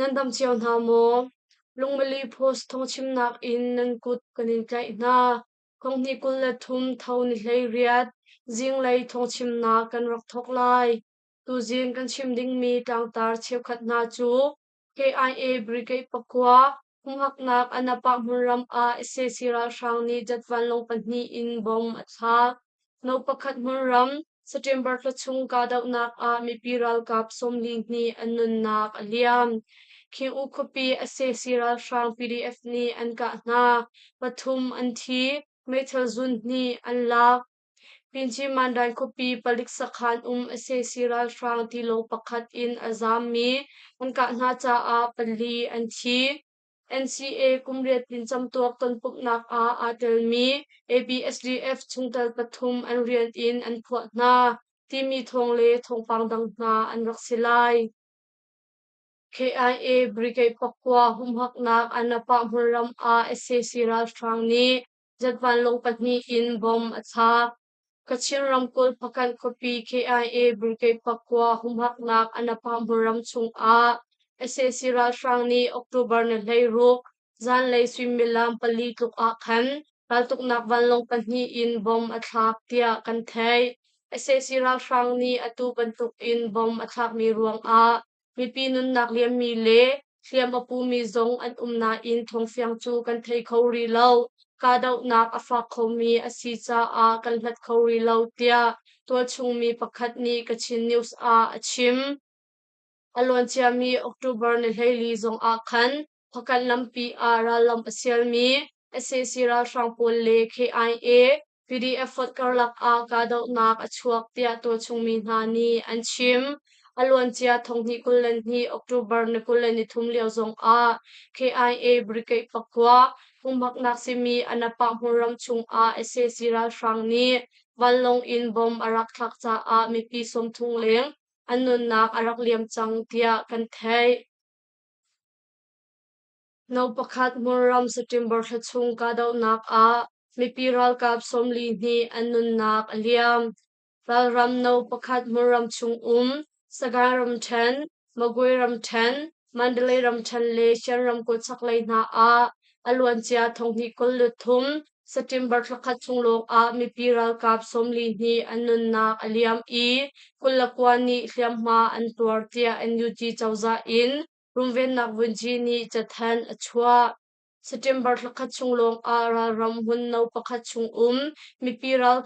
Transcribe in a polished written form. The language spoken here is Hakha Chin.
Nan dam cio hna maw? Lungmili Post thawngchimnak in nan kut kan in tlaih hna. Thonghnih 23 tho ni 18 zinglei thawngchimnak kan rak thawk lai. Tuzing kan chim dingmi tlangtar cheukhat hna cu KIA Brigade pakua humhaknak Anapa hmunram ah sac ralhrang nih jet vanlawng pahnih in bomb a thlak. No pakhat hmunram September thla chung kahdohnak ah mipi ralkap 42 an nunnak a liam. Khing-U khuapi sac ralhrang PDF nih an kah hna. Pathum an thi, meithal zun hnih an lak. Pinci Mandai khuapi palik sakhan um sac ralhrang tilawng pakhat in a zaammi an kah hna caah pali an thi. NCA kumriat tlin camtuak tonpumhnak ah aa telmi ABSDF chungtel pathum an rian in an phuah hna timi thawng le thawngpang dang hna an rak si lai. KIA Brigade pakua humhaknak Anapa hmunram ah sac ralhrang nih jet vanlawng pahnih in bomb a thlak. Kachin ramkulh Hpakant khuapi KIA Brigade pakua humhaknak Anapa hmunram chungah sac ralhrang nih October ni 16 zanlei suimilam pali tluk ah khan raltuknak vanlawng pahnih in bomb a thlak tiah kan theih. Sac ralhrang nih atu bantukin bomb a thlakmi ruangah mipi nunnak liammi le hliam a pumi zong an um nain thawngfiang cu kan thei kho rih lo. Kahdohnak a fak khomi a si caah kan hlat kho rih lo tiah tualchung mi pakhat nih Kachin News ah a chim. A luanciami October ni 14 zong ah khan Hpakant lampi ah rallam a sialmi sac ralhrang pawl le KIA PDF fonh karlak ah kahdohnak a chuak tiah tualchung mi hna nih an chim. A luancia thonghnih 22 October ni 23 lio zong ah KIA Brigade pakua humhaknak simi Anapa hmunram chung ah sac ralhrang nih vanlawng in bomb a rak thlak caah mipi 30 leng an nunnak a rak liam cang tiah kan theih. No pakhat hmunram September thla chung kahdohnak ah mipi ralkap 42 an nunnak a liam. Ralram no pakhat hmunram chung um Sagaing ramṭhen, Magway ramṭhen, Mandalay ramṭhen le Shan ramkulh chaklei hna ah a luancia thonghnih 23 September thla khat chung lawng ah mipi ralkap 42 an nunnak a liam i 29 nih hliamhma an tuar tiah NUG cozah in Runvennak Vunci nih cathanh a chuah. September thla khat chung lawng ah ralram hmun no pakhat chung um mipi ralkap.